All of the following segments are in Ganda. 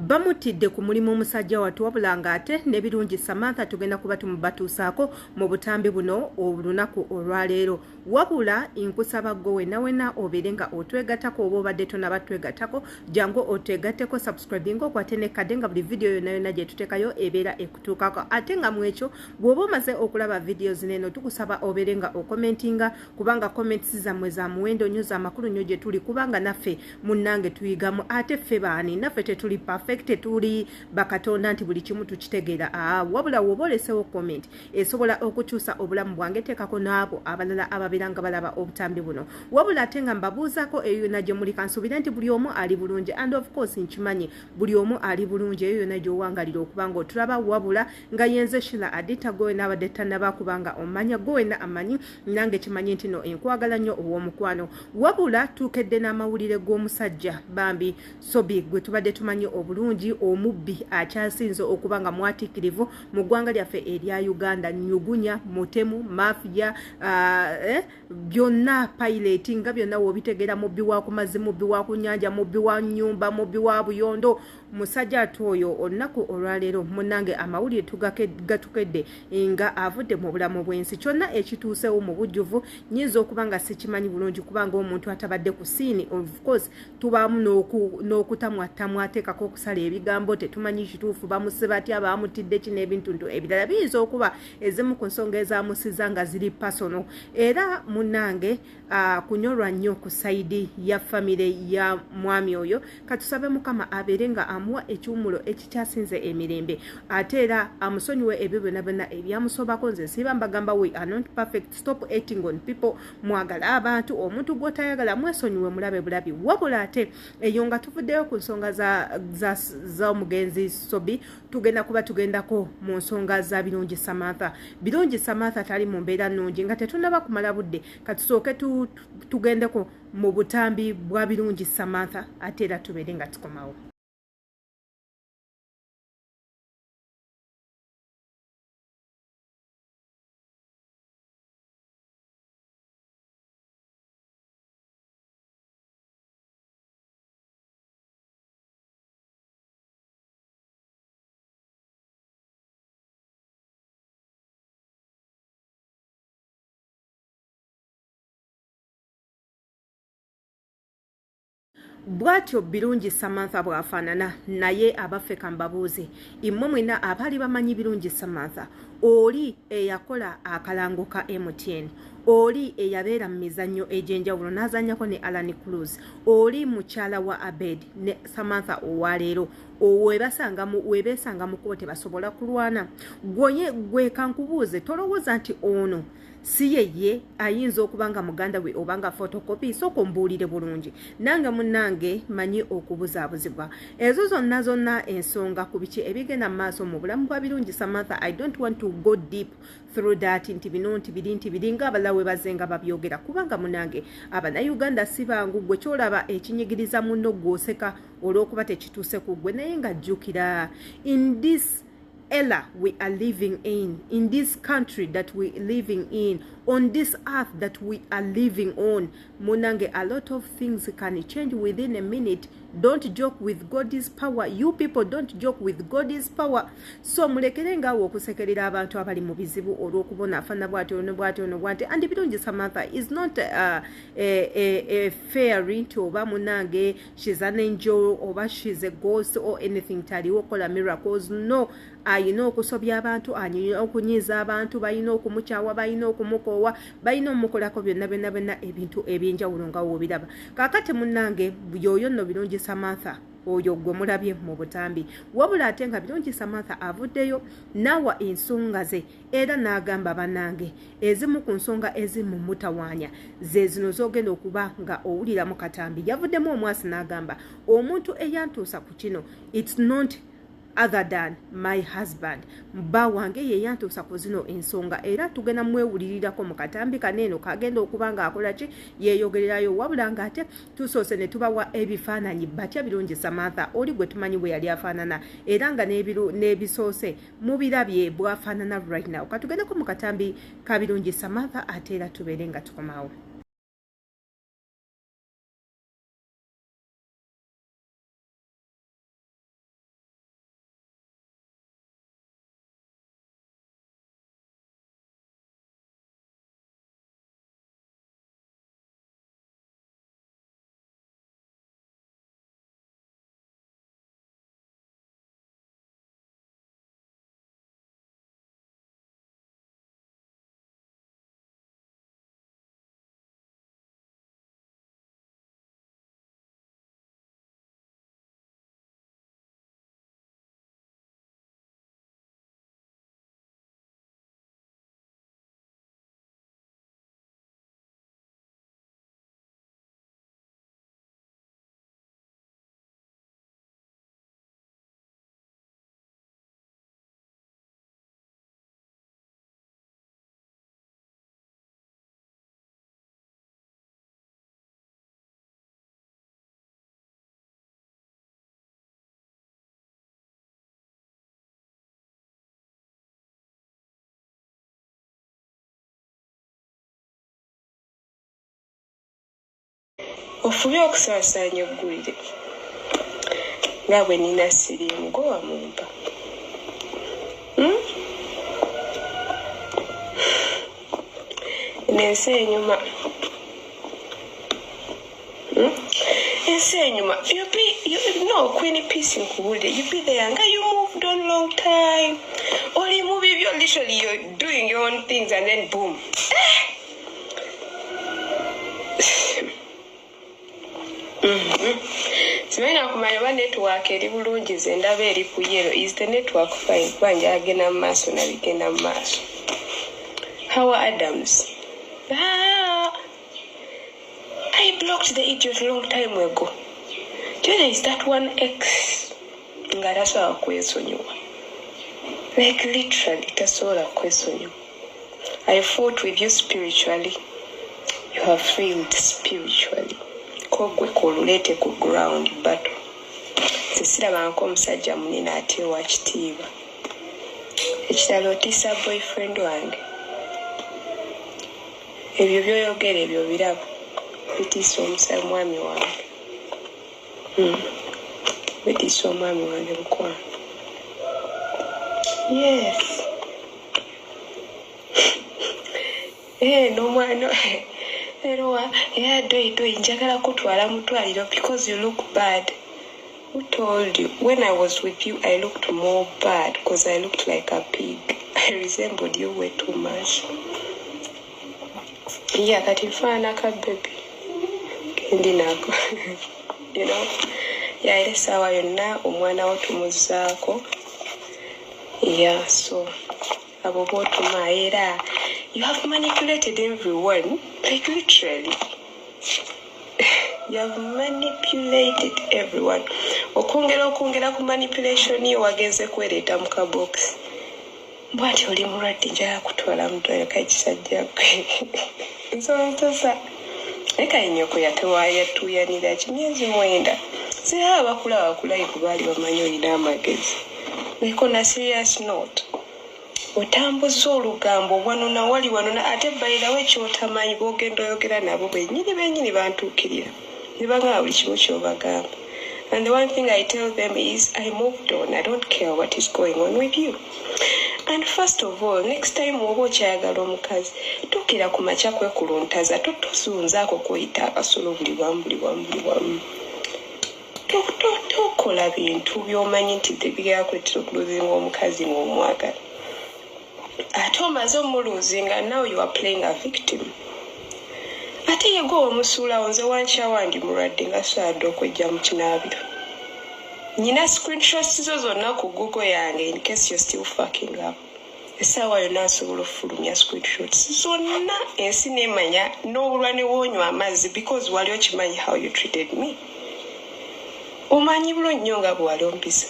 Bamuttidde ku mulimu omusajja wattu, wabula ng'ate ne Birungi Samantha tugenda kuba tumubatuusaako mu butambi buno olunaku olwaleero. Wabula nkusaba gwe wena wena obeere nga otwegattako, oba obadde tonaba twegattako, jangu otwegatteko, subscribinga, okwate nekkadde nga buli vidiyo yonna yonna gye tuteekayo ebeera ekutuukako. Ate nga mwekyo bw'oba omaze okulaba vidiyo zino eno, tukusaba obeere nga okomentinga, kubanga comments zammwe za muwendo nnyo, za makulu nnyo gye tuli, kubanga naffe munnange tuyigamu. Ate ffe baani? Naffe tetuli perfect, tetuli bakatonda nti buli kimu tukitegeera. Aa, wabula woba olesewo comment esobola okukyusa obulamu bwange, teekako n'abo abalala ababeera nga balaba obutambi buno. Wabula ate nga mbabuuzaako, eyo yonna gye muli, kansuubire nti buli omu ali bulungi, and of course nkimanyi buli omu ali bulungi eyo yonna gy'owangalira okuba nga otulaba. Wabula nga yenze Shila Adita, gwe wena abadde tannaba kubanga omanya, gwe wena amanyi nange kimanyi nti no enkwagala nnyo ow'omukwano. Wabula tuukedde n'amawulire g'omusajja bambi Sobi gwe tubadde tumanyi obulungi, omubbi akyasinze okuba nga mwatiikirivu mu ggwanga lyaffe erya Uganda, nyugunya, mutemu, mafia, byonna, pilot, nga byonna woobitegeera, mubbi wa ku mazzi, mubbi wa ku nnyanja, mubbi wa nnyumba, mubbi wa buyondo. Musajja ate oyo olunaku olwaleero munnange amawulire gatukedde nga avudde mu bulamu bw'ensi. Kyonna ekituusewo mu bujjuvu nyinza okuba nga sikimanyi bulungi, kubanga omuntu atabadde ku scene, of course tubaamu n'okutamwatamwa, ateekako okusala ebigambo, tetumanyi kituufu bamuse batya, bamutidde ki n'ebintuntu ebirala. Biyinza okuba ezimu ku nsonga ezamusiza nga ziri personal. Era munnange kunyolwa nnyo ku side ya famire ya mwami oyo. Katusabe Mukama abeere nga amuwa ekiwumulo ekikyasinze emirembe, ate era amusonyiwe ebyo byonna byonna ebyamusobako. Nze nsiiba mbagamba, we are not perfect. Stop hating on people. Mwagala abantu, omuntu gw'otayagala mwesonyiwe, mulabe bulabi. Wabula ate eyo nga tuvuddeyo ku nsonga z'omugenzi Sobi, tugenda kuba tugendako mu nsonga za Birungi Samantha. Birungi Samantha tali mu mbeera nnungi. Nga tetunaba kumala budde, katusooke tugendeko mu butambi bwa Birungi Samantha, ate era tubeere nga tukomawo. Bw'atyo Birungi Samantha bw'afaanana. Naye abaffe, kambabuuze immwe mwena abaali bamanyi Birungi Samantha, oli eyakola akalango ka MTN, oli eyabeera mu mizannyo egy'enjawulo n'azannyako ne Alan Cruz, oli mukyala wa Abed ne Samantha owaleero, webeesanga mu kubo tebasobola kulwana. Gwoye gwe kankubuuze, tolowooza nti ono si yeye ayinza okuba nga muganda we oba nga photocopy? Sooka ombuulire bulungi. Nange munnange manyi okubuzaabuzibwa ezo zonna zonna ensonga ku biki ebigenda mu maaso mu bulamu bwa Birungi Samantha. I don't want to go deep through that, nti bino nti biri nti biri nga abalala we baze nga babyogera, kubanga munange Abannayuganda si bangu. Gwe kyolaba ekinyigiriza munno, gw'oseka olw'okuba tekituuse ku ggwe. Naye nga jjukira, in this era we are living in this country that we living in, on this earth that we are living on, munange, a lot of things can change within a minute. Don't joke with God's power. You people, don't joke with God's power. So mulekere ngaawe okusekerera abantu abali mu bizibu olw'okubona afaana bwati ono bwati ono bwati. And Birungi Samantha is not a fairy nti oba munange she's an angel oba she's a ghost or anything, taliwo kola miracles. No, ayina okusobya abantu, ayina okunyiiza abantu, balina okumukyawa, balina okumukoowa, balina omukolako byonna byonna byonna ebintu ebyenjawulo nga woobiraba. Kaakati munnange, yoyo nno Birungi Samantha oyo gwe mulabye mu butambi. Wabula ate nga Birungi Samantha avuddeyo n'awa ensonga ze, era n'agamba, bannange, ezimu ku nsonga ezimu mutawaanya ze zino z'ogenda okuba nga owulira mu katambi. Yavuddemu omwasi n'agamba, omuntu eyantuusa ku kino, it's not other than my husband, bba wange ye yantuusa ku zino ensonga. Era tugenda mwewulirirako mu katambi kaneeno kagenda okuba ng'akola ki, yeeyogererayo. Wabula ng'ate tusoose ne tubawa ebifaananyi batya Birungi Samantha oli gwe tumanyi bwe yali afaanana, era nga n'ebisoose mubirabye bw'afaanana right now. Katugendeko mu katambi ka Birungi Samantha, ate era tubeere nga tukomawo. Ofubye okusaasaanya eggulire nga bwe nina siriimu gwe wamumpa. Ensi enyuma. Ensi enyuma. You be, you, no, Queen Peace nkubulire. You be there nga you moved on long time. Oli mu bibyo, literally you're doing your own things and then boom. Simanyi nakumanya oba network eri bulungi, nze ndaba eri ku yellow. Is the network fine? Kuba njagenda mu maaso nabigenda mu maaso. Hawa Adams. Ah, I blocked the idiot long time ago. Do you know there is that one ex nga tasobola kwesonyiwa? Like literally tasobola kwesonyiwa. I fought with you spiritually. You have failed spiritually. Kogwe koluleete ku ground battle. Nze sirabangako omusajja munene ate wa kitiibwa. Ekirala otiisa boyfriend wange. Ebyo by'oyogera ebyo birabo bitiisa omwami wange. Bitiisa omwami wange mukwano. Yes. N'omwana era era doi doi njagala kutwala mutwaliro because you look bad. Who told you? When I was with you, I looked more bad because I looked like a pig. I resembled you way too much. Yeah, kati nfaanana ka baby. Kendi nako. You know? Yeah, era essaawa yonna omwana wo tumuzzaako. Yeah, so abo b'otuma era you have manipulated everyone, like literally. You have manipulated everyone. Okwongera okwongera ku manipulation yo wagenze kwereeta mu kabokisi. Bw'ati oli mulwadde njagala kutwala mu ddwaliro kale kisajja ggwe. Nsontosa. Naye kale nnyoko yatuuyanira ki myezi 9. Siraba bakulaba ku live baali bamanyi olina amagezi. Like on a serious note. Otambuza olugambo wano na wali wano na ate by the way ky'otamanyi bw'ogenda oyogera nabo bennyini bennyini bantuukirira. Ne bagamba buli kimu ky'obagamba. And the one thing I tell them is I moved on. I don't care what is going on with you. And first of all, next time oba okyayagala omukazi, tuukira ku makya kwekuluntaza, totusunzaako kweyita akasolo buli wamu buli wamu buli wamu. Tokola bintu by'omanyi nti bigenda kuleetera okuluzinga omukazi ng'omwagala. Ate omaze omuluzinga, now you are playing a victim. Ate ye gwe omusuulawo nze wankyawa ndi mulwadde nga soyadde okwejja mu kinaabiro. Nina screenshots zo zonna ku Google yange in case you're still fucking up. Essaawa yonna nsobola okufulumya screenshots zonna ensi n'emanya n'obulwa ne woonywa amazzi because wali okimanyi how you treated me. Omanyi bulungi nnyo nga bwe wali ompisa.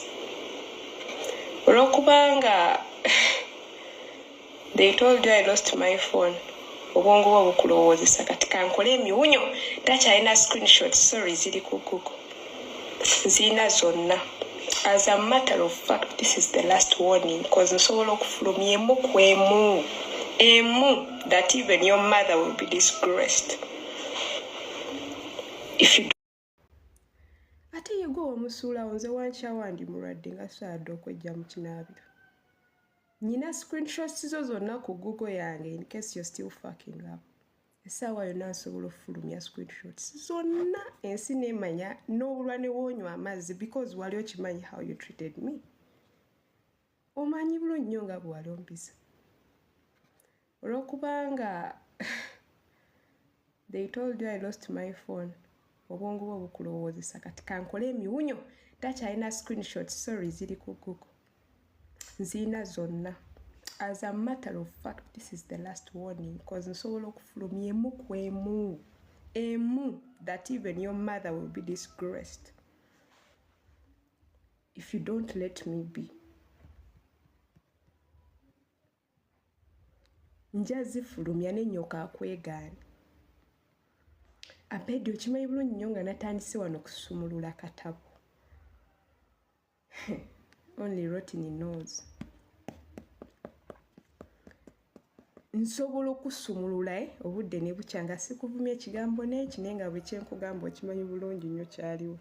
Olw'okubanga they told you I lost my phone. Obwongo bwo bukulowoozesa kati kankole emiwunyo takyalina screenshots, sorry ziri ku Google. Nzirina zonna. As a matter of fact, this is the last warning because nsobola okufulumya emu ku emu. Emu that even your mother will be disgraced. If you ate ye gwe omusuulawo nze wankyawa ndi mulwadde nga soyadde okwejja mu kinaabiro. Nina screenshots zo zonna ku Google yange in case you're still fucking up. Essaawa yonna nsobola okufulumya screenshots zonna ensi n'emanya n'obulwa ne woonywa amazzi because wali okimanyi how you treated me. Omanyi bulungi nnyo nga bwe wali ompisa. Olw'okubanga they told you I lost my phone. Obwongo bwo bukulowoozesa kati kankole emiwunyo takyalina screenshots, sorry ziri ku Google. Nzirina zonna. As a matter of fact, this is the last warning because nsobola okufulumya emu ku emu. Emu that even your mother will be disgraced. If you don't let me be. Nja zifulumya n'ennyoka akwegaana. Abedi okimanyi bulungi nnyo nga natandise wano kusumulula katabo. Only Rotini knows. Nsobola okusumulula obudde ne bukya nga sikuvumya ekigambo n'eki, naye nga bwe kyenkugamba okimanyi bulungi nnyo kyaliwo.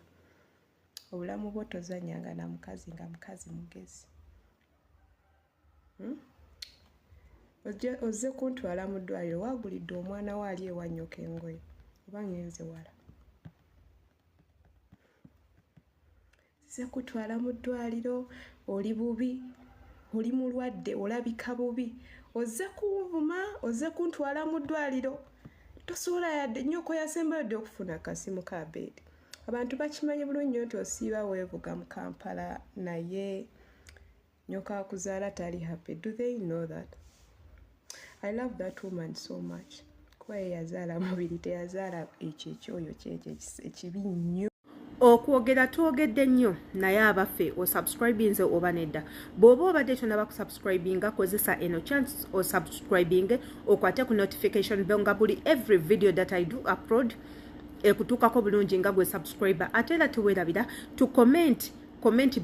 Obulamu bwo tozannyanga na mukazi nga mukazi mugezi. Ozze kuntwala mu ddwaliro, waagulidde omwana wo ali ewa nnyoko engoye, oba ngenze wala. Nzize kutwala mu ddwaliro, oli bubi, oli mulwadde, olabika bubi, ozze kunvuma, ozze kuntwala mu ddwaliro, tosobola yadde nnyoko yasembayo ddi okufuna akasimu ka Abedi. Abantu bakimanyi bulungi nnyo nti osiiba weevuga mu Kampala, naye nnyoko akuzaala tali happy. Do they know that? I love that woman so much. Kuba ye yazaala mubiri, teyazaala ekyo ekyoyo kyekyo ekibi nnyo. Okwogera twogedde nnyo, naye abaffe, osubscribinze oba nedda? Bw'oba obadde tonaba kusubscribinga, kozesa eno chance osubscribinge, okwate ku notification bell, nga buli every video that I do upload ekutuukako bulungi nga gwe subscriber. Ate era teweerabira to comment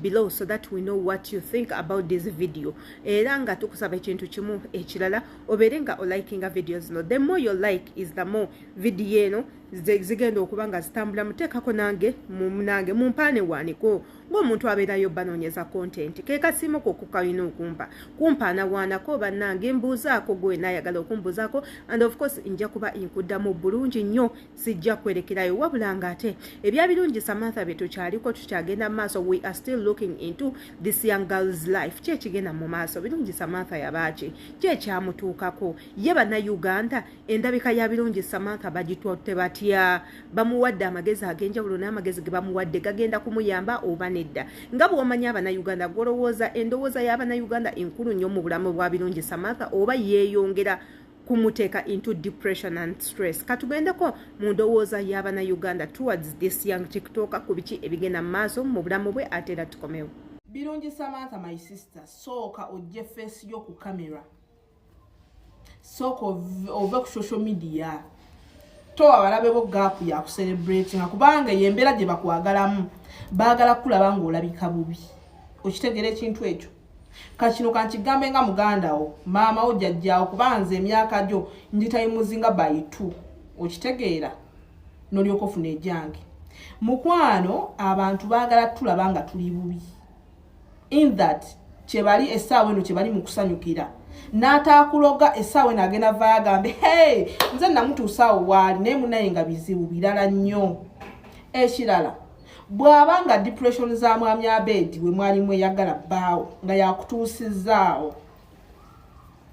below so that we know what you think about this video. Era nga tukusaba ekintu kimu ekirala, obeere nga olikinga videos zino. The more you like is the more video eno zigenda okuba nga zitambula. Muteekako nange nange mumpaane waaniko ng'omuntu abeerayo banoonyeza content. Ke kasiimo ko kalina okumpa kumpaanawaanako. Bannange, mbuuzaako gwe naayagala okumbuuzaako, and of course nja kuba nkuddamu bulungi nnyo, sijja kwerekerayo. Wabula ng'ate ebya Birungi Samantha bye tukyaliko, tukyagenda mu maaso. We are still looking into this young girl's life. Ki ekigenda mu maaso? Birungi Samantha yabaaki? Ki ekyamutuukako ye? Bannayuganda, endabika ya Birungi Samantha bagitwatte batya? Bamuwadde amagezi ag'enjawulo, n'amagezi ge bamuwadde gagenda kumuyamba oba nedda? Nga bw'omanyi Abannayuganda, gwolowooza endowooza y'Abannayuganda enkulu nnyo mu bulamu bwa Birungi Samantha, oba yeeyongera kumuteeka into depression and stress? Katugendeko mu ndowooza y'Abannayuganda towards this young TikToker, ku biki ebigenda mu maaso mu bulamu bwe, ate era tukomewo. Birungi Samantha, my sister, sooka ojje face yo ku kamera, sooka ove ku social media, towa balabe bo gap ya kucelebratinga, kubanga yembeera gye bakwagalamu, baagala kulaba ng'olabika bubi. Okitegeera ekintu ekyo? Kakino kankigambe nga muganda wo, maama wo, jjajjaawo, kuba nze emyaka gyo ngitayimuzinga by two. Okitegeera? Nolyoka ofuna egyange. Mukwano, abantu baagala tulaba nga tuli bubi, in that kyebali essaawa eno kyebali mu kusanyukira. N'ataakuloga essaawa eno agenda vaayo agambe, "Hey, nze namutuusaawo waali," naye munaye nga bizibu birala nnyo. Ekirala, bw'aba nga depression za mwami Abedi we mwali mweyagala bbaawo nga yakutuusizaawo,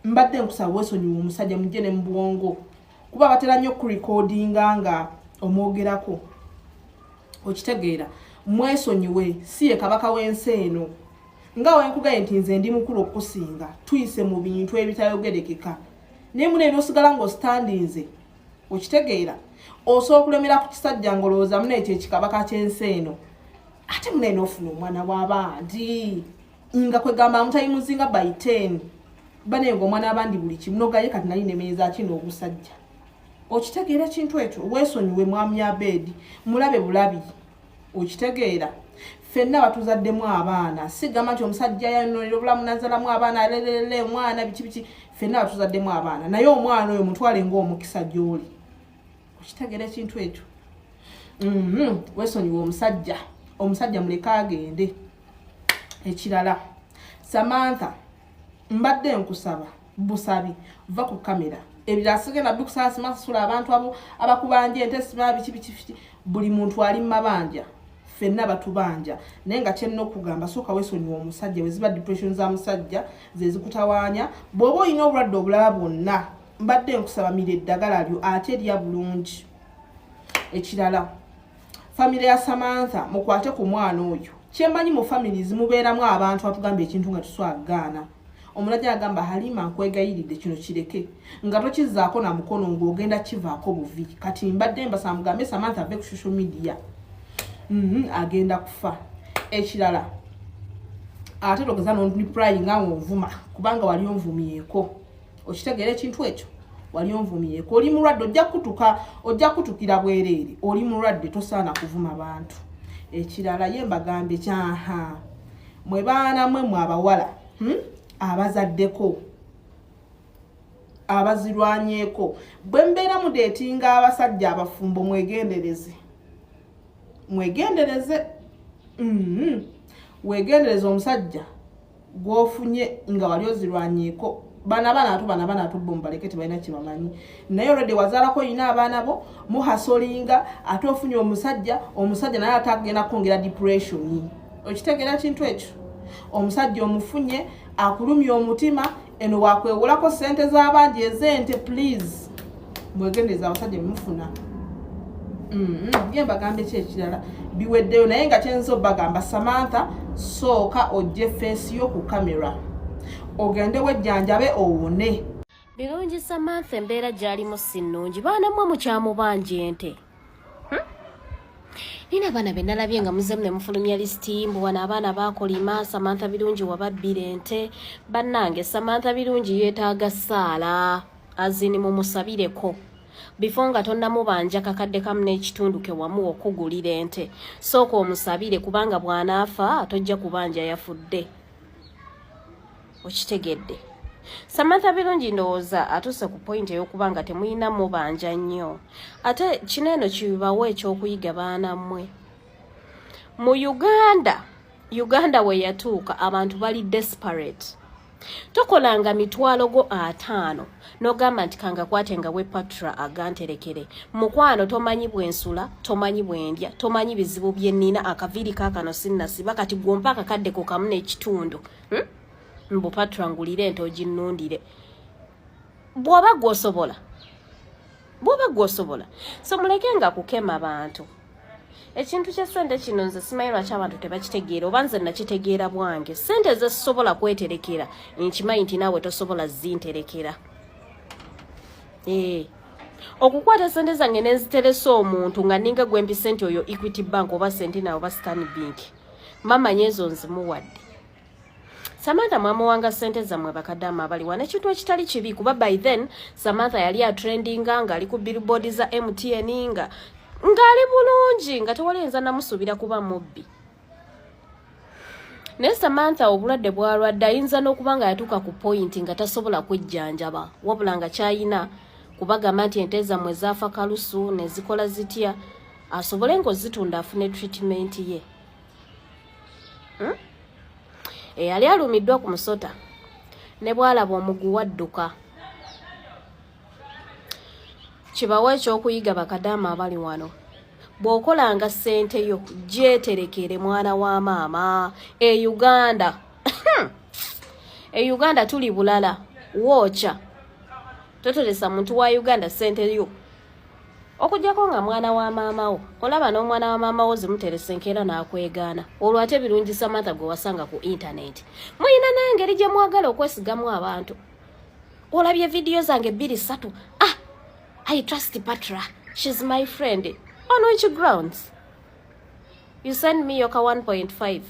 mbadde nkusaba weesonyiwa omusajja, mujje ne mu bwongo, kuba batera nnyo okurecordinga nga omwogerako. Okitegeera? Mwesonyiwe, si ye kabaka w'ensi eno. Nga wenkugaye nti nze ndi mukulu okusinga, tuyise mu bintu ebitayogerekeka, naye munaye nosigala ng'ostandinze. Okitegeera? Osobola okulemera ku kisajja ng'olowooza munaye kyekikabaka ky'ensi eno, ate munaye n'ofuna omwana w'abandi nga kwegamba mutayimuzinga by 10, banaye ngaomwana abandi buli kimu nogaye. Kati nali nemeeza kino ogusajja. Okitegeera ekintu ekyo? Weesonyiwe mwami Abedi, mulabe bulabi. Okitegeera? Ffenna batuzaddemu abaana. Sigamba nti omusajja yanonera obulamu nazalamu abaana lelele omwana biki biki. Ffenna batuzaddemu abaana, naye omwana oyo mutwale ng'omukisa gy'oli. Okitegeera ekintu ekyo? Weesonyiwe omusajja, omusajja muleke agende. Ekirala, Samantha, mbadde nkusaba busabi, va ku kamera. Ebirala sigenda bikusaba, simasasula abantu abo abakubanja ente, sima biki biki biki. Buli muntu ali mu mabanja, ffenna batubanja, naye nga kyenna okugamba, sooka weesonyiwa omusajja. Bwe ziba depression za musajja ze zikutawaanya, bw'oba olina obulwadde obulala bwonna, mbadde nkusaba mira eddagala lyo, ate lya bulungi. Ekirala, famire ya Samantha, mukwate ku mwana oyo. Kyemmanyi, mu families mubeeramu abantu atugamba ekintu nga tuswagaana. Omulajja agamba, "Halima, nkwegayiridde, kino kireke," nga tokizaako na mukono, ng'ogenda kivaako buvi. Kati mbadde mbasaba mugambe Samantha ave ku social media. Agenda kufa. Ekirala, ate togeza nonreply nga onvuma, kubanga wali onvumyeko. Okitegeera ekintu ekyo? Wali onvumyeko. Oli mulwadde, ojja kutuka, ojja kutukira bwereere. Oli mulwadde, tosaana kuvuma bantu. Ekirala, ye mbagambye kyaha mwe baana mwe, mwe abawala, Abazaddeko. Abazirwanyeeko bwe mbeera mudeetinga abasajja abafumbo, mwegendereze, mwegendereze, Wegendereze omusajja gwofunye nga wali ozirwanyeeko. Bana baana atu, bana baana atu, bo mubaleke, tebalina kyebamanyi. Naye olwedde wazaalako, olina abaana bo, muhasolinga, ate ofunye omusajja, omusajja naye ate agenda kwongera depression. Okitegeera kintu ekyo? Omusajja omufunye akulumya omutima, eno wakwewolako sente z'abangi ez'ente. Please, mwegendereza abasajja bemufuna. Ye mbagambye ki ekirala? Biweddeyo. Naye nga kyenza obagamba, Samantha, sooka ojje face yo ku kamera, ogende wejjanjabe owone. Birungi Samantha embeera gy'alimu si nnungi. Baana mmwe mukyamubanja ente, Nina abaana be nalabye nga muzeemu ne mufulumya list, mbu wano abaana baakolima Samantha Birungi wababbira ente. Bannange, Samantha Birungi yeetaaga ssaala azini, mumusabireko before nga tonnamubanja kakadde kamu n'ekitundu ke wamu okugulira ente. Sooka omusabire, kubanga bw'anaafa tojja kubanja yafudde. Okitegedde? Samantha Birungi ndowooza atuuse ku point ey'okuba nga temuyina mubanja nnyo. Ate kino eno kibawo ekyokuyiga, baana mmwe. Mu Uganda, Uganda we yatuuka, abantu bali desperate. Tokolanga mitwalo go 50 n'ogamba nti kangakwate nga wepatra aganterekere. Mukwano, tomanyi bwensula, tomanyi bwendya, tomanyi bizibu bye nnina. Akaviiri kaakano sinnasiba, kati gwompa akakadde ko kamu n'ekitundu, Mbu Patra ngulire ente oginnundire. Bw'oba gwosobola, bw'oba gwosobola. So muleke nga kukema bantu. Ekintu kya ssente kino nze simanyi lwaki abantu tebakitegeera, oba nze nakitegeera bwange. Ssente zesobola kweterekera, nkimanyi nti naawe tosobola zinterekera. Ee, okukwata sente zange nenziteresa omuntu nga ninga gwempise nti oyo Equity Bank oba Sentina oba Stanbic, mamanya ezo nzimuwadde. Samantha mwamuwanga sente zammwe, bakadaama abali wano, ekintu ekitali kibi, kuba by then Samantha yali atrendinga ng'ali ku billboard za MTN, nga ng'ali bulungi, nga tewali yinza namusuubira kuba mubbi. Naye Samantha obulwadde bwalwadde, ayinza n'okuba nga yatuuka ku point nga tasobola kwejjanjaba, wabula nga kyayina kubagamba nti ente zammwe zaafa kalusu ne zikola zitya, asobole ng'ozitunda afune treatment ye, Eyali alumiddwa ku musota ne bw'alaba omuguwa adduka. Kibawo ekyokuyiga, bakadaama abali wano, bw'okolanga ssente yo gyeterekere, mwana wa maama. E Uganda, e Uganda tuli bulala. Wookya toteresa muntu wa Uganda ssente yo, okuggyako nga mwana wa maama wo. Olaba n'omwana wa maama wo zimuteresa enkeera n'akwegaana. Olwo ate Birungi Samantha gwe wasanga ku intaneti, muyina n'engeri gye mwagala okwesigamu abantu. Olabye vidiyo zange bbiri ssatu, "Ah, I trust Patra, she's my friend." On which grounds? You send me yoka 1.5.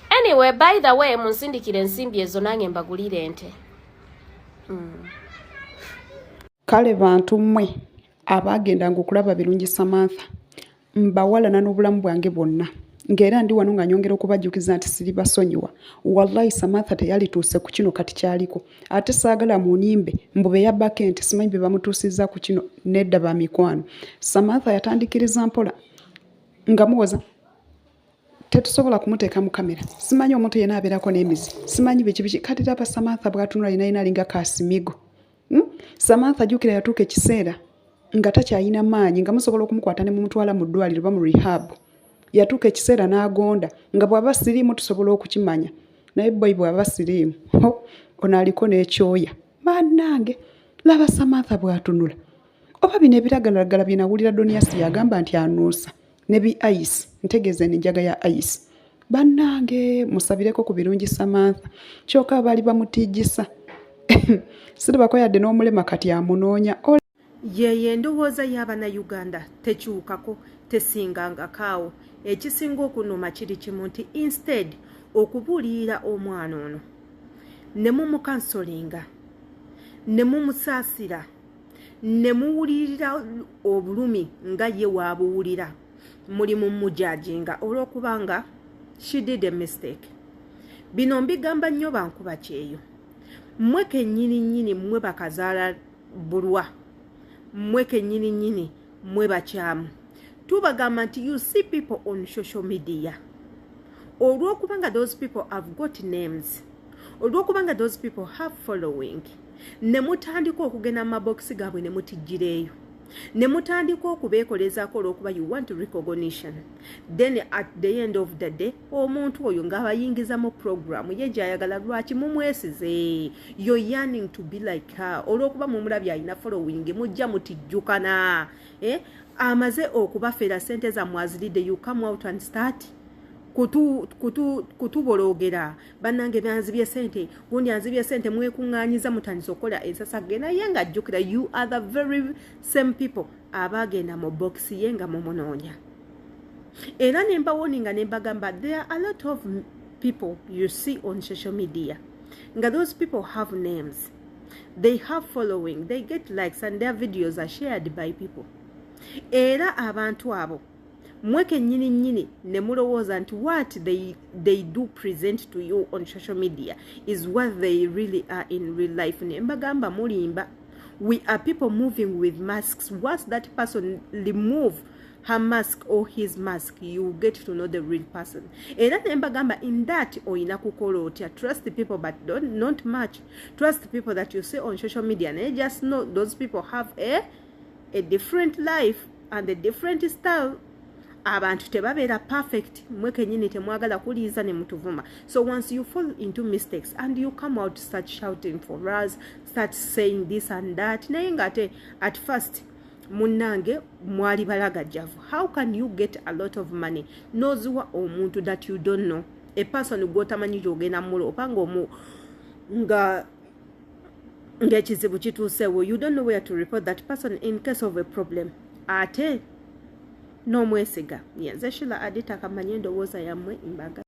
Anyway, by the way, munsindikire ensimbi ezo nange mbagulire ente. Kale bantu mmwe abaagendanga okulaba Birungi Samantha, mbawalana n'obulamu bwange bwonna, ng'era ndi wano nga nyongera okubajjukiza nti siribasonyiwa. Wallahi Samantha teyalituuse ku kino kati kyaliko. Ate saagala munimbe mbu be yabbako ente, simanyi be bamutuusizza ku kino. Nedda ba mikwano, Samantha yatandikiriza mpola nga muwoza tetusobola kumuteeka mu kamera, simanyi omuntu yenna abeerako n'emizi, simanyi biki biki. Kati laba Samantha bw'atunula, yina yina alinga kasimigo, Samantha jjukira yatuuka ekiseera nga takyayina maanyi, nga musobola okumukwata ne mumutwala mu ddwaliro oba mu rehab. Yatuuka ekiseera n'agonda, nga bw'aba siriimu tusobola okukimanya. Naye boy, bw'aba siriimu ono aliko n'ekyoya. Bannange, laba Samantha bw'atunula. Oba bino ebiragalalagala bye nawulira Donias yagamba nti anuusa ne bi ice, ntegeeza eno enjaga ya ice. Bannange, musabireko ku Birungi Samantha. Kyokka baali bamutiigisa, sirabako yadde n'omulema, kati amunoonya. Yeyo endowooza y'Abannayuganda, tekyukako, tesingangakaawo. Ekisinga okunuma kiri kimu nti instead okubuulirira omwana ono ne mumukansolinga, ne mumusaasira, ne muwulirira obulumi nga ye waabuwulira, muli mumujajinga olw'okubanga she did a mistake. Bino mbigamba nnyo bankuba kyeyo. Mmwe kennyini nnyini, mmwe bakazaala bulwa, mmwe kennyini nnyini, mmwe bakyamu. Tubagamba nti you see people on social media, olw'okubanga those people have got names, olw'okubanga those people have following, ne mutandika okugenda mu mabokisi gaabwe ne mutijjireeyo ne mutandika okubeekolezaako olw'okuba you want recognition. Then at the end of the day, omuntu oyo ng'abayingiza mu program ye gy'ayagala. Lwaki mumwesize? You're yearning to be like her. Olw'okuba mumulabye alina following, mujja mutijjukana, eh? Amaze okubafera sente zammwe, aziridde. You come out and start kutubologera, "Bannange, byanzibye sente, gundi anzibye sente." Mwekuŋŋaanyiza, mutandisa okukola ensasage, naye ng'ajjukira you are the very same people abagenda mu bokisi ye nga mumunoonya. Era ne mbawarninga ne mbagamba, there are a lot of people you see on social media nga those people have names, they have following, they get likes and their videos are shared by people. Era abantu abo mwe kennyini nnyini ne mulowooza nti what they do present to you on social media is what they really are in real life. Ne mbagamba mulimba. We are people moving with masks. Once that person remove her mask or his mask, you get to know the real person. Era ne mbagamba, in that oyina kukola otya? Trust people, but don't, not much trust people that you see on social media. Naye just know those people have a different life and a different style. Abantu tebabeera perfect. Mwe kenyini temwagala kuliiza ne mutuvuma. So once you fall into mistakes and you come out, start shouting for us, start saying this and that, naye ngaate at first, munnange, mwali balagajjavu. How can you get a lot of money noziwa omuntu that you don't know, a person gwotamanyi gyogenda muloopa ngaomu nga ng'ekizibu kituusewo? You don't know where to report that person in case of a problem, ate n'omwesiga. Yenze Shila Adita. Kamanye endowooza yammwe, mbaga.